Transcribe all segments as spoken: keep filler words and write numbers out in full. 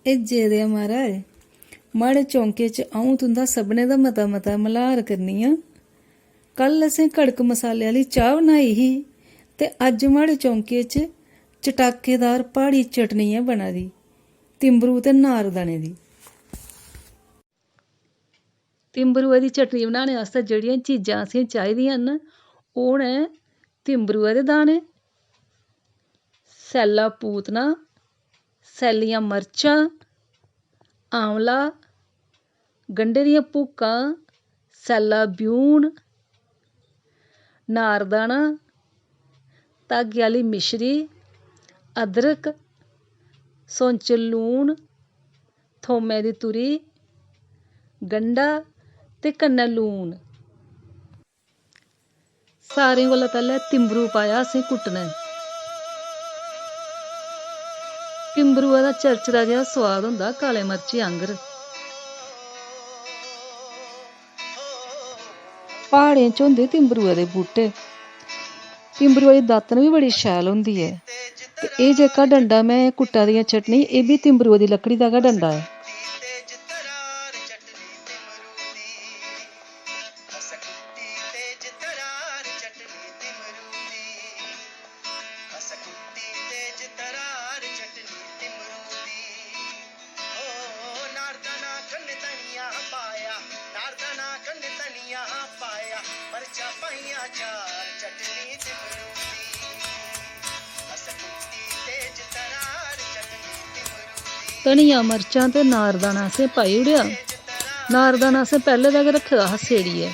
एह् जे दे आ, महाराज, माड़े चौंके च अ'ऊं तुं'दा सभनें दा मता-मता मल्हार करनी आं। कल्ल असें कड़क मसाले आह्ली चाह् बनाई ही ते अज्ज माड़े चौंके च चटाकेदार प्हाड़ी चटनी ऐ बना दी, तिंबरू ते नारदाने दी। तिंबरुए दी चटनी बनाने आस्तै जेह्ड़ियां चीजां असें चाहिदियां न, ओह् न तिंबरुए दे दाने, सैल्ला पूतना, सैल्लियां मर्चां, आंवला, गंढे दियां भूकां, सैल्ला ब्यून, नारदाना, धागे आह्ली मिश्री, अदरक, सौंचल लून, थोमै दी तुरी, गंढा ते कन्नै लून। सारें कोला पैह्लें तिंबरू पाया असें कुट्टने। तिंबरुआ दा चरचरा जेहा सोआद होंदा काले मर्चें आंगर। प्हाड़ें च होंदे तिंबरुए दे बूह्टे। तिंबरुए दी दातन बी बड़ी शैल होंदी ऐ। ते एह् जेह्का डंडा में कुट्टा दी आं चटनी, एह् बी तिंबरुए दी लकड़ी दा गै डंडा ऐ। धनिया, मर्चां ते नारदाना असें पाई ओड़ेआ। नारदाना असें पैह्लें दा गै रक्खे दा हा सेड़ियै।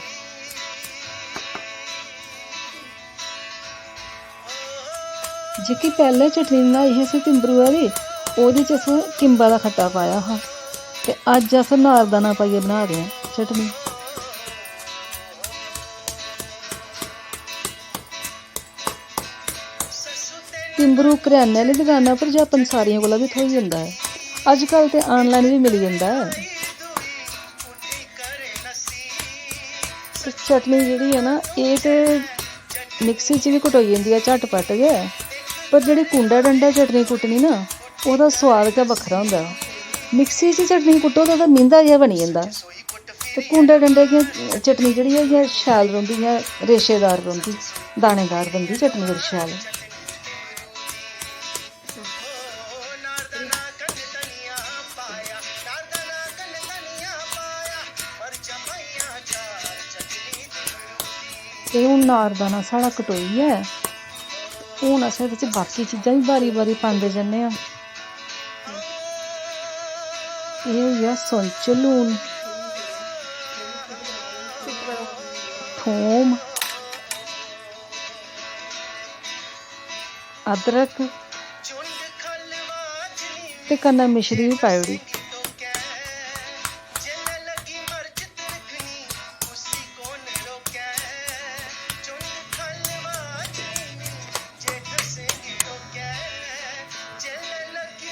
जेह्की पैह्लें चटनी बनाई ही असें तिंबरुआ दी, ओह्दे च असें किंबा दा खट्टा पाया हा ते अज्ज अस नारदाना पाइयै बना दे आं चटनी। तिंबरू करेआने आह्ली दकाना पर जां पंसारियें कोला बी थ्होई जंदा ऐ। अज्जकल ते online बी मिली जंदा ऐ। ते चटनी जेह्ड़ी ऐ ना, एह् ते मिक्सी च बी कुटोई जंदी ऐ झटपट गै, पर जेह्ड़ी कुंडा डंडा चटनी कुट्टनी ना, ओह्दा सोआद गै बक्खरा होंदा ऐ। मिक्सी च चटनी कुट्टो ते ओह्दा मींह्दा जेहा बनी जंदा। ते कुंडे डंडे दियां चटनी जेह्ड़ी ऐ, इ'यां शैल रौंह्दी, इ'यां रेशेदार रौंह्दी, दानेदार बनदी चटनी बड़ी शैल। एह् हून नारदाना साढ़ा कटोई गेआ ऐ। हून अस एह्दे च बाकी चीजां बी बारी बारी पांदे जन्ने आं। एह् होई गेआ सुंच, लून, थोम, अदरक ते कन्नै मिश्री बी पाई ओड़ी।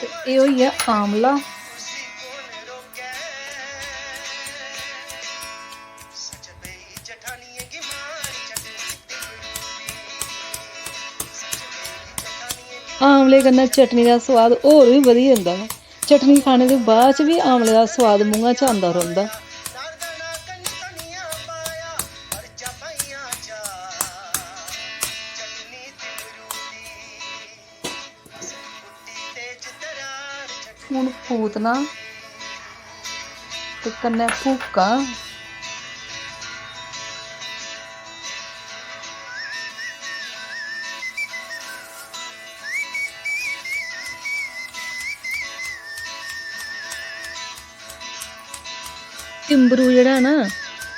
ते एह् होई गेआ आमला। आमले कन्नै चटनी दा सोआद होर बी बधी जंदा ऐ। चटनी खाने दे बाद च बी आमले दा सोआद मुंहा च आंदा रौंह्दा। हून पूतना ते कन्नै भुक्का। तिंबरू जेह्ड़ा ऐ ना,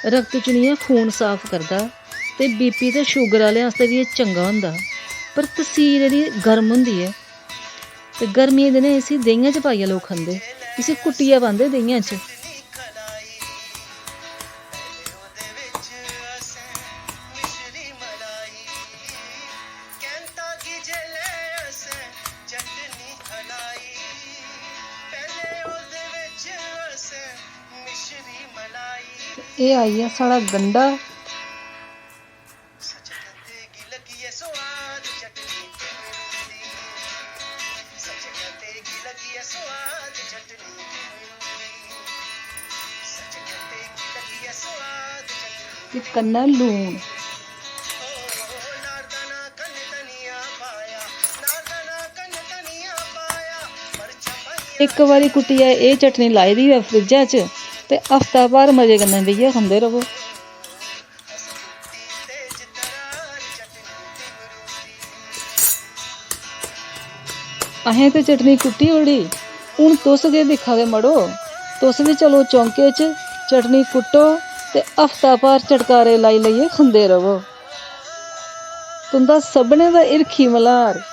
रक्त च निं ऐ, खून साफ करदा ते बीपी ते शुगर आह्लें आस्तै बी एह् चंगा होंदा। पर तसीर एह्दी गर्म होंदी ऐ ते गर्मियें दे दिनें इसी देहियैं च पाइयै लोक खंदे, इसी कुट्टियै पांदे देहियैं च। एह् आई गेआ साढ़ा गंढा। ते कन्नै लून। इक बारी कुट्टियै एह् चटनी लाई दी होऐ फ्रिज्जै च, ते हफ्ता भर मजे कन्नै बेहियै खंदे र'वो। असें ते चटनी कुट्टी ओड़ी, हून तुस केह् दिक्खा दे मड़ो? तुस बी चलो चौंके च, चटनी कुट्टो ते हफ्ता भर चटकारे लाई लाइयै खंदे र'वो। तुं'दा सभनें दा हिरखी मल्हार।